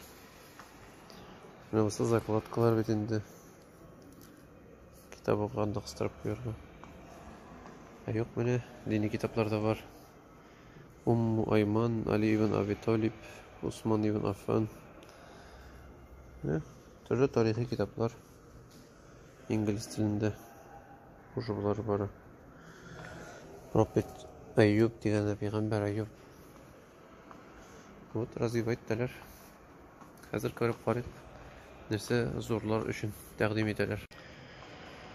Менә бусы закладкалар бит инде. Китап укыганда кыстырып куярга. Ә юк, менә дини китаплар да бар. Умму Айман, Али ибн Аби Талиб, Усман ибн Аффан. Менә төрле тарихи китаплар инглиз телендә уже болар бары. Пропет Әйюб дигән пәйгамбәр Әйюб. Вот развивать итәләр. Хәзер кереп карыйк, нәрсә зурлар өчен тәкъдим итәләр.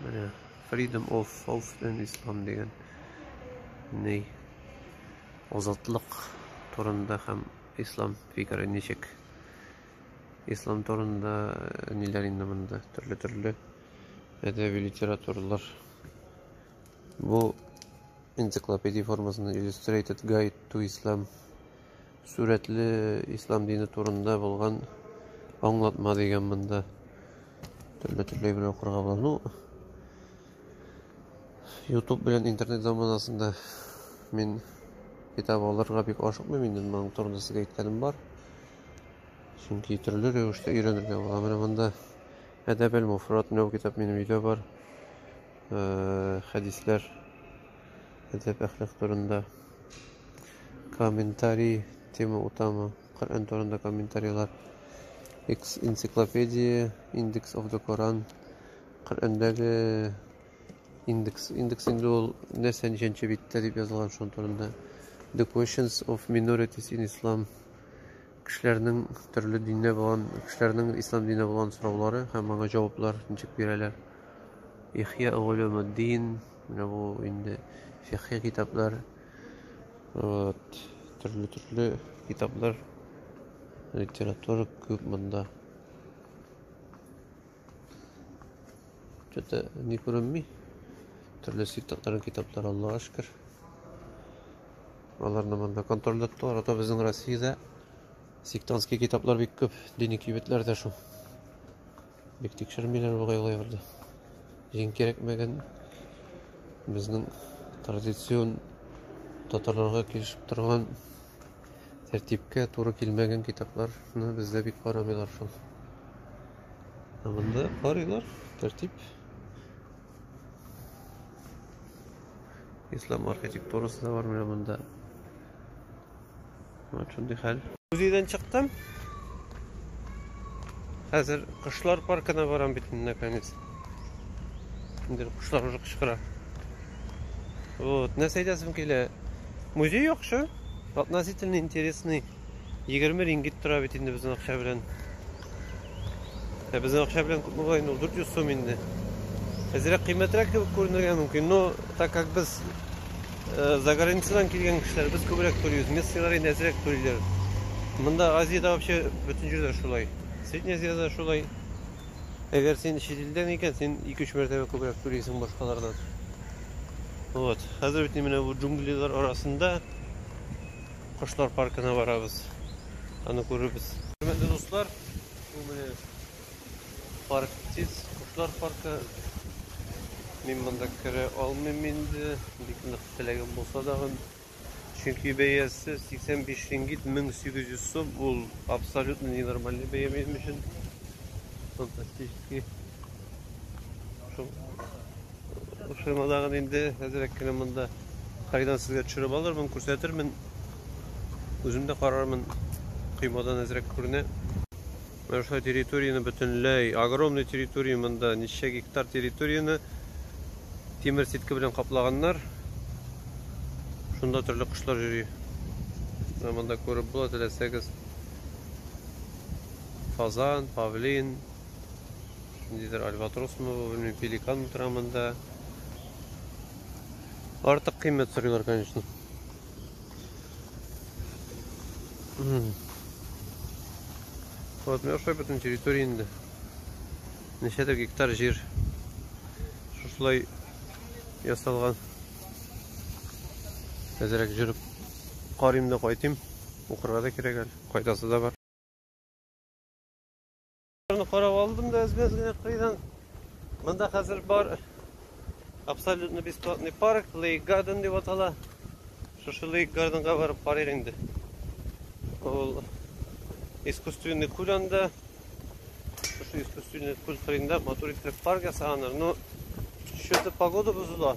Менә Freedom of Faith in Islam дигән ни азатлык турында һәм ислам фикере ничек. Ислам турында ниләр инде монда төрле-төрле әдәби литературалар. Бу энциклопедия формасында Illustrated Guide to Islam сурәтле ислам дине турында булган аңлатма дигән монда. Төрле-төрле әйбер укырга була. Ну, YouTube белән интернет заманасында мин китап алырга бик ашыкмыйм инде, моның турында сезгә әйткәнем бар. Чөнки төрле рәвештә өйрәнергә була. Менә монда Әдәб әл-Муфрат, менә бу китап минем өйдә бар. Хәдисләр, әдәп әхлак турында комментарий, тема утама, Коръән турында комментарийлар, энциклопедия, индекс of the Quran, Коръәндәге индекс, индекс инде ул нәрсә ничәнче биттә дип язылган шуның турында. The questions of minorities in Islam, кешеләрнең төрле диндә булган, кешеләрнең ислам диненә булган сораулары һәм аңа җаваплар ничек бирәләр. Ихья улумуддин, менә бу инде фикъһи китаплар. Вот, төрле-төрле китаплар, литература күп монда. Что-то не күренми. Төрле сектантларның китаплары, Аллага шөкер. Аларны монда контрольдә тоталар. А то безнең Россиядә сектантский китаплар бик күп, дини кибетләрдә шул. Бик тикшермиләр бугай алай аларда. Дин кирәкмәгән безнең традицион татарларга килешеп торган тәртипкә туры килмәгән китапларны бездә бик карамыйлар шул. Ә монда карыйлар, тәртип. Ислам архитектурасы да бар менә монда. Вот шундый хәл. Музейдан чыктым. Хәзер кошлар паркына барам бит инде наконец. Инде кошлар уже кычкыра. Вот, нәрсә әйтәсем килә. Музей яхшы, относительно интересный. 20 рингит тора бит инде безнең акча белән. Ә безнең акча белән күпме була инде ул? 400 сум инде. Әзрәк кыйммәтрәк кебек күренергә мөмкин, но так как без за границадан килгән кешеләр, без күбрәк түлибез. Местныйлар инде әзрәк түлиләр. Монда Азиядә вообще бөтен җирдә шулай. Средняя Азиядә шулай. Әгәр син чит илдән икән, син 2-3 мәртәбә күбрәк түлисең башкалардан. Вот. Хәзер бит менә бу джунглилар арасында кошлар паркына барабыз. Аны күрербез. Хөрмәтле дуслар, бу менә парк птиц, кошлар паркы. Мин монда керә алмыйм инде, бик нык теләгем булса дагын. Чөнки бәясе 85 рингит, 1800 сум, ул абсолютно ненормальный бәя минем өчен. Фантастический. Шул шуңа инде әзрәк кенә монда кайдан сезгә төшереп алырмын, күрсәтермен. Үзем дә карармын. Коймадан әзрәк күренә. Менә шулай территорияне бөтенләй, огромный территория монда, ничә гектар территорияне тимер сетка белән каплаганнар. Шунда төрле кошлар йөри. Менә монда күреп була, теләсәгез. Фазан, павлин, ниндидер альбатросмы бу, белмим, пеликан утыра монда. Артык кыйммәт сорыйлар, конечно. Вот, менә шулай бөтен территория инде. Ничәдер гектар җир. Шушылай ясалган. Әзрәк йөреп карыйм да кайтыйм. Укырга да кирәк әле. Кайтасы да бар. Карап алдым да әз-мәз генә кырыйдан. Монда хәзер бар абсолютно бесплатный парк, Lake Garden дип атала. Шушы Lake Gardenга барып карыйк инде. Ул искусственный күл анда. Шушы искусственный күл кырыенда матур итеп парк ясаганнар. Но что-то погода бозыла.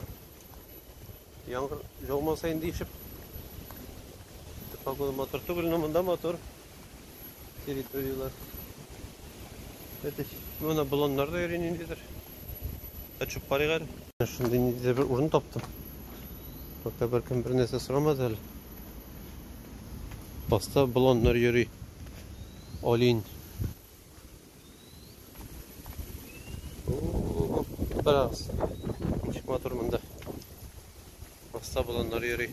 Яңгыр яумаса инде ишеп. Погода матур түгел, но монда матур территориялар. Это менә боланнар да йөри ниндидер. Төшеп карыйк әле. Шундый ниндидер бер урын таптым. Пока беркем бер нәрсә сорамады әле. Баста боланнар йөри. Олень. Карагыз. Ничек матур монда. Баста боланнар йөри.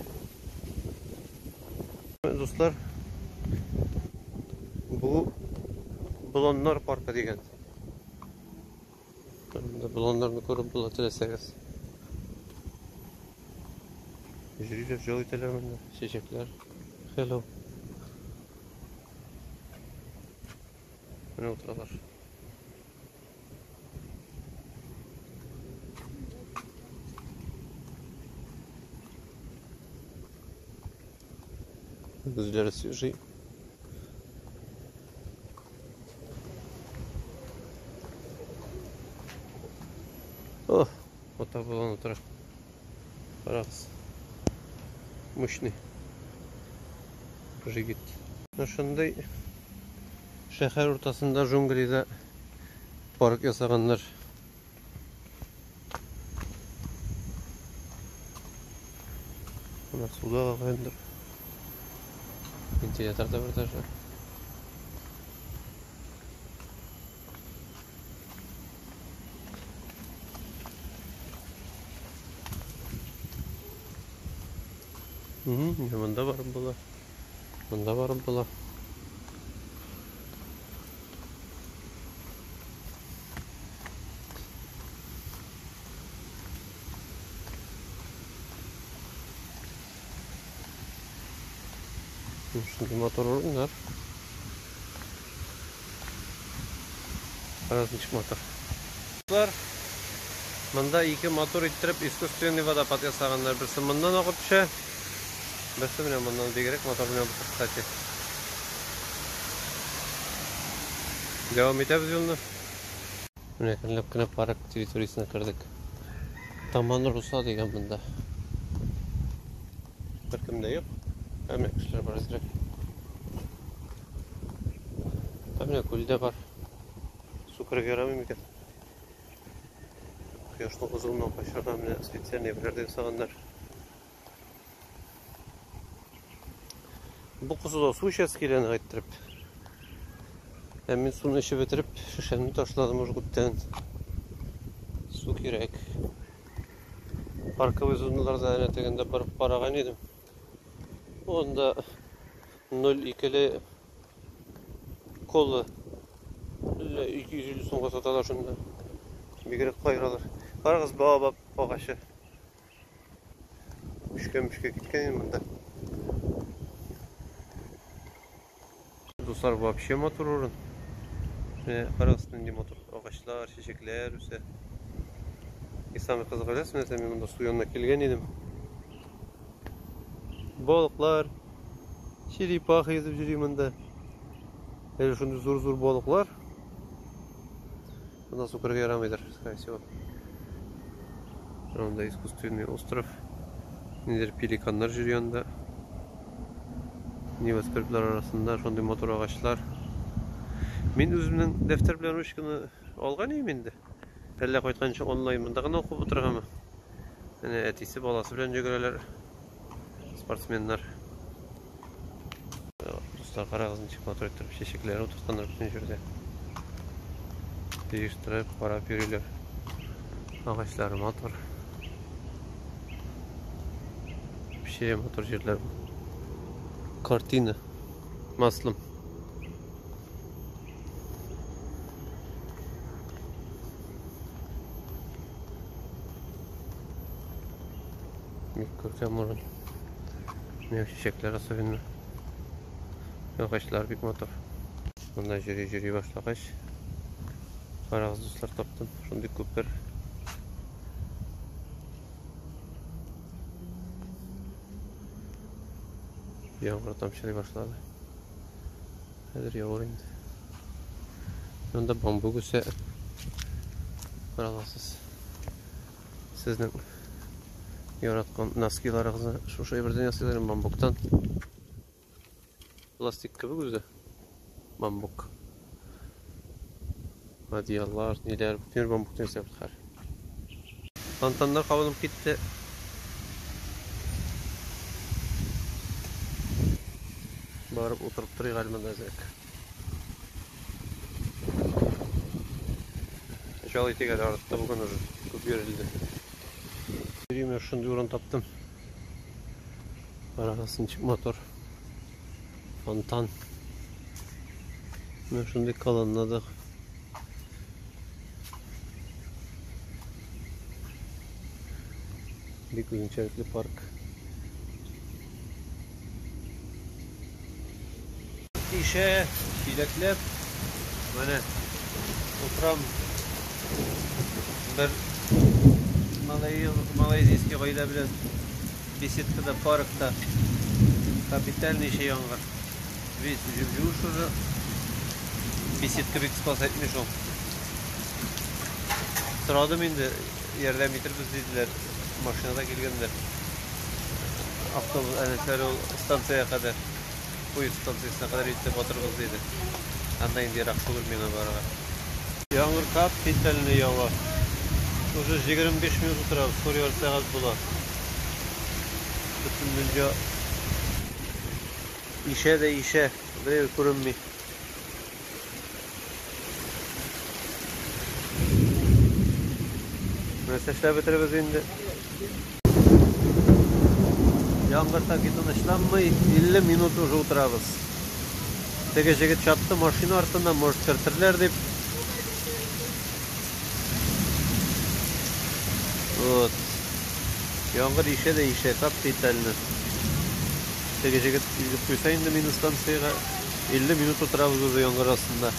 Дуслар, бу боланнар паркы дигән. Монда боланнарны күреп була теләсәгез. Йөриләр, ял итәләр монда, чәчәкләр. Hello. Менә утыралар. Үзләре свежий. О, вот так болан утыра. Карагыз. Мощный. Жигит. Шундый шәһәр уртасында джунглида парк ясаганнар. Менә суда кайдыр. Вентилятор да бар даже. Монда барып була. Монда барып була. Шундый матур урыннар. Карагыз, ничек матур. Дуслар, монда ике матур иттереп искусственный водопад ясаганнар. Берсе моннан агып төшә, берсе менә моннан бигрәк матур менә бусы, кстати. Дәвам итәбез юлны. Менә әкренләп кенә парк территориясенә кердек. Таман Руса дигән монда. Беркем дә юк. Ә менә кешеләр бар әзрәк. Ә менә күл дә бар. Су керергә ярамый микән? Кояшның кызуыннан качарга менә специальный әйберләр дә ясаганнар. Бу кызуда су эчәсе килә иттереп. Ә мин суны эчеп бетереп, шешәмне ташладым уже күптән. Су кирәк. Парковый зоналарда әнә тегендә барып караган идем. Онда 0,2-ле кола 250 сумга саталар шунда. Бигрәк кайгыралар. Карагыз, баобаб агачы. Үшкә-мүшкә киткән инде монда. Дуслар, вообще матур урын. Менә карагыз, нинди матур агачлар, чәчәкләр үсә. И самый кызыгы, беләсезме нәрсә, мин монда су янына килгән идем. Балыклар, черепаха йөзеп йөри монда. Әле шундый зур-зур балыклар. Монда су керергә ярамыйдыр, скорее всего. Монда искусственный остров. Нидер пеликаннар йөри анда. Небоскреблар арасында шундый матур агачлар. Мин үземнең дәфтәр белән ручканы алган идем инде. Әллә кайтканчы онлайн монда гына укып утыргамы? Әнә әтисе баласы белән йөгерәләр. Спортсменнар. Дуслар, карагыз, ничек матур иттереп чәчәкләр утыртканнар бөтен җирдә. Җыештырып, карап йөриләр. Агачлары матур. Вообще матур җирләр бу. Картина маслом. Бик күркәм урын. Менә чәчәкләр особенно. Агачлар бик матур. Монда йөри-йөри башлагач, карагыз, дуслар, таптым. Шундый күпер. Яңгыр тамчылый башлады. Хәзер явыр инде. Монда бамбук үсә. Карагыз. Сезнең яраткан носкиларыгызны шушы әйбердән ясыйлар, бамбуктан. Пластик кебек үзе. Бамбук. Одеяллар, ниләр, бөтен бамбуктан ясап хәр. Фонтаннар кабынып китте. Барып утырып торыйк әле монда әзрәк. Ял итик әле, артта бүген уже күп йөрелде. Йөрим, шундый урын таптым. Карагыз, ничек матур. Фонтан. Менә шундый колоннада. Бик үзенчәлекле парк. Ишә, чиләкләп, менә утырам бер малайзийский гаилә белән беседкада, паркта. Капитальный ишә яңгыр. Весь жуп-жуш уже. Беседка бик спас итми шул. Сорадым инде, ярдәм итербез диделәр. Машинада килгәннәр. Автобус әнәсәр ул станциягә кадәр. Поезд станциясенә кадәр илтеп батырбыз диде. Анда инде ерак түгел миңа барырга. Яңгыр капитальный ява. Уже 25 минут утырабыз, скоро ярты сәгать була. Бөтен дөнья ишә дә ишә, берәү күренми. Нәрсә эшләп бетеребез инде? Яңгыр так и тынычланмый, 50 минут уже утырабыз. Теге җегет чапты машина артыннан, может кертерләр дип. Вот. Яңгыр ишә дә ишә, капитально. Теге җегет илтеп куйса инде мине станциягә. 50 минут утырабыз уже яңгыр астында.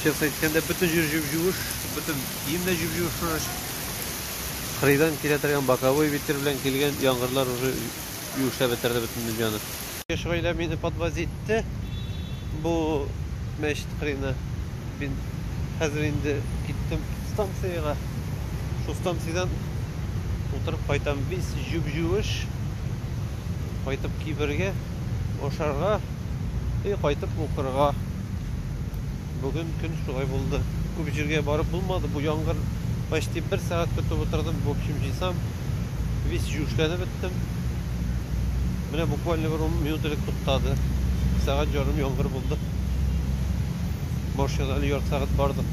Честно әйткәндә, бөтен җир җуп-җуеш, бөтен кием дә җуп-җуеш уже. Кырыйдан килә торган боковой ветер белән килгән яңгырлар уже юешләп бетерде бөтен дөньяны. Яшь гаилә мине подвозить итте бу мәчет кырыена. Мин хәзер инде киттем станциягә. Шул станциядән утырып кайтам. Весь җуп-җуеш. Кайтып кибергә, ашарга и кайтып укырга. Бүген көн шулай булды. Күп җиргә барып булмады. Бу яңгыр почти бер сәгать көтеп утырдым. В общем, җыйсам, весь җүшләнеп беттем. Менә буквально бер 10 минут элек туктады. Сәгать ярым яңгыр булды. Машинада әле ярты сәгать бардык.